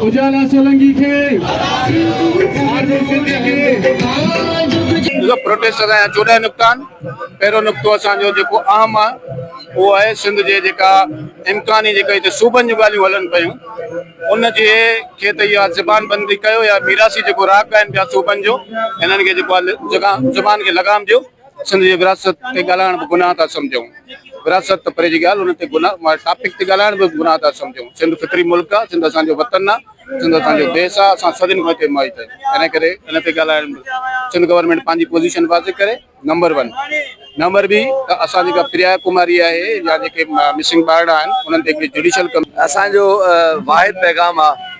اجالا سولنگي کي آرزو سنڌي کي. ڏسو پروٽيسٽ اسان جا 14 نقطا آهن. پهريون نقطو اسان جو جيڪو اهم آهي اهو آهي سنڌ جي جيڪا امڪاني جيڪا هتي صوبن جون ڳالهيون هلن پيون ان جي کي ته اها زبان بندي ڪيو يا ميراثي جيڪو راڳ ڳائن پيا صوبن جو انهن کي جيڪو آهي زبان کي لگام ڏيو. سنڌ جي وراثت تي ڳالهائڻ به گناهه ٿا سمجهون. وراثت ته پري جي ڳالهه ان تي گناهه ٽاپڪ تي ڳالهائڻ به گناهه ٿا سمجهون. سنڌ فطري ملڪ آهي، سنڌ اسان جو وطن آهي، سنڌ اسان جو ديس آهي، اسان صدين کان هتي مائٽ آهيون. ان ڪري ان تي ڳالهائڻ سنڌ گورنمينٽ پنهنجي پوزيشن واضح ڪري نمبر ون. نمبر ٻي ته اسان جيڪا پريا ڪماري آهي يا جيڪي مسنگ ٻارڙا آهن انهن تي هڪڙي جڊيشل ڪم. اسان جو واحد پيغام آهي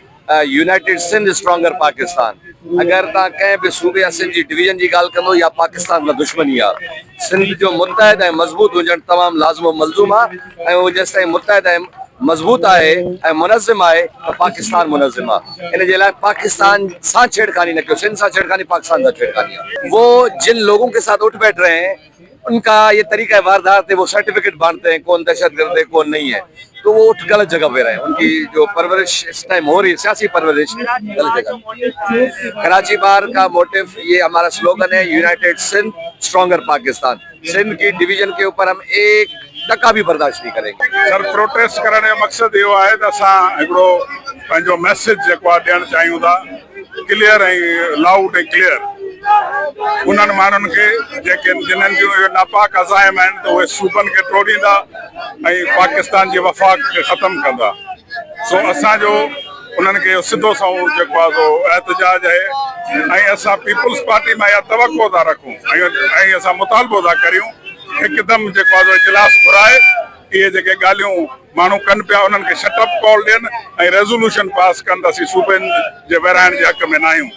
يونائيٽيڊ سنڌ اسٽرانگر پاڪستان اگر توهان ڪنهن به صوبي يا سنڌ جي ڊويزن جي ڳالهه ڪندو اها پاڪستان سان دشمني آهي سنڌ جو متحد ۽ مضبوط هجڻ تمام لازم و ملزوم آهي ۽ اهو جيستائين متحد ۽ مضبوط آهي ۽ منظم آهي ته پاڪستان منظم آهي ان جي لاء پاڪستان سان ڇيڙخاني نه ڪيو سنڌ سان ڇيڙخاني پاڪستان سان ڇيڙخاني آهي وو جن لوگون ڪي ساٿ اٺ بيٺ رهي هين ان کا یہ طریقہ واردات ہے وہ سرٹیفکیٹ بانٹتے ہیں کون دہشت گرد ہے کون نہیں ہے تو وہ اٹھ غلط جگہ پہ رہے ہیں ان کی جو پرورش اس ٹائم ہو رہی ہے سیاسی پرورش غلط جگہ۔ کراچی بار کا موٹیو یہ ہمارا سلوگن ہے یونائیٹڈ سندھ اسٹرانگر پاکستان۔ سندھ کی ڈویژن کے اوپر ہم ایک ٽڪا به برداشت نہیں کریں گے۔ سر پروٽيسٽ ڪرڻ جو مقصد اهو آهي ته اسان هڪڙو پنهنجو ميسيج جيڪو آهي ڏيڻ چاهيون ٿا ڪليئر ۽ لائوڊ ۽ ڪليئر انهن ماڻهن کي جيڪي جنھن جون اهي ناپاڪ عزائم آهن ته اهي صوبن کي ٽوڙيندا ۽ پاڪستان جي وفاق کي ختم ڪندا سو اسان جو انهن کي اهو سڌو سنئون جيڪو آهي سو احتجاج آهي ۽ اسان پيپلز پارٽي مان اها توقع ٿا رکون ۽ اسان مطالبو ٿا ڪريون هڪدم جيڪو آهي سو اجلاس گهرائي اهي جيڪي ڳالهيون ماڻهو ڪن پيا انهن کي شٽ اپ ڪال ڏين ۽ ريزولوشن پاس ڪن ته اسين صوبن جي ورهائڻ جي حق ۾ ناهيون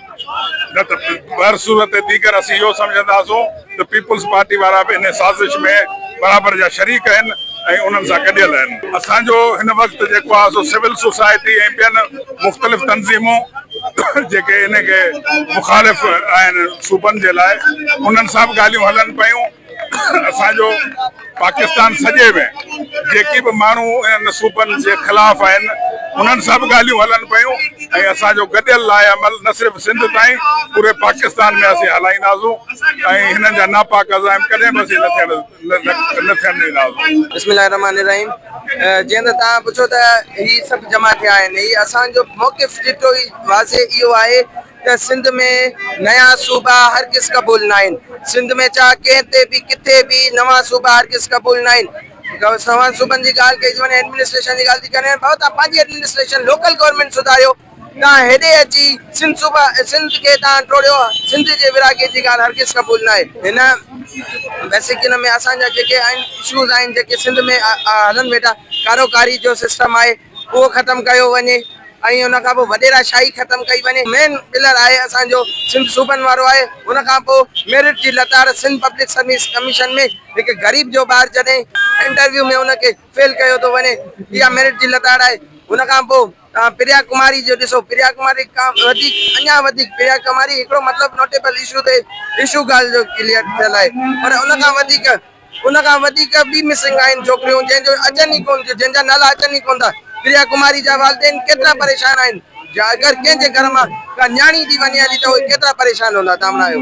نه ته بهر صورت ديگر اسين اهو سمجهنداسون ته پيپلز پارٽي وارا به انهي سازش ۾ برابر جا شريڪ آهن ۽ انهن سان گڏيل آهن. اسان جو هن وقت جيڪو آهي سو سول سوسائٽي ۽ ٻين مختلف تنظيمون جيڪي انهي کي مخالف آهن صوبن جي لاء انهن سان به ڳالهيون هلن پيون. اسان جو پاڪستان سڄي ۾ جيڪي به ماڻهو انهن صوبن جي خلاف آهن انهن سان به ڳالهيون هلن پيون ۽ اسان جو گڏيل لاء عمل نه صرف سنڌ تائين پوري پاڪستان ۾ اسين هلائينداسون ۽ هنن جا ناپاڪ عزائم ڪڏهن به اسين نه ٿيڻ نه ٿيڻ ڏينداسون. بسم الله الرحمٰن الرحيم جيئن ته توهان پڇيو ته هي سڀ جمع ٿيا آهن هي اسان جو موقف چٽو ئي واضح اهو آهي ته سنڌ ۾ نيا صوبا هرگز قبول ناهن، سنڌ ۾ ڇا ڪنهن تي به ڪٿي به نوان صوبا هرگز قبول ناهن، نوان صوبن جي ڳالهه ڪئي ٿي وڃي ايڊمنسٽريشن جي ڳالهه ٿي ڪري ڀاء توهان پنهنجي ايڊمنسٽريشن لوڪل گورنمينٽ سڌاريو توهان هيڏي اچي سنڌ صوبا سنڌ کي توهان ٽوڙيو سنڌ جي ورهاڱي جي ڳالهه هرگز قبول ناهي هن بيسڪ ان ۾ اسان جا جيڪي آهن اشوز آهن جيڪي سنڌ ۾ هلن ويٺا ڪاروڪاري جو سسٽم آهي اهو ختم ڪيو وڃي ۽ ان کان پوء وڏيرا شاهي ختم ڪئي وڃي مين پلر آهي اسان جو سنڌ صوبن وارو آهي ان کان پوء ميرٽ جي لتاڙ سنڌ پبلڪ سروس ڪميشن ۾ هڪ غريب جو ٻار جڏهن انٽرويو ۾ ان کي فيل ڪيو ٿو وڃي اها ميرٽ جي لتاڙ آهي ان کان پوء توهان پريا ڪماري جو ڏسو پريا ڪماري کان وڌيڪ اڃا وڌيڪ پريا ڪماري هڪڙو مطلب نوٽيبل اشو تي اشو ڳالهه جو ڪليئر ٿيل آهي پر ان کان وڌيڪ ان کان وڌيڪ به مسنگ آهن ڇوڪريون جنهن جو اچن ئي ڪونه ٿيون جنهن جا نالا اچن ئي ڪونه ٿا پريا ڪماري جا والدين ڪيترا پريشان آهن جا اگر ڪنهن جي گهر مان ڪا نياڻي ٿي وڃي هلي ته اهي ڪيترا پريشان هوندا تامڻايو.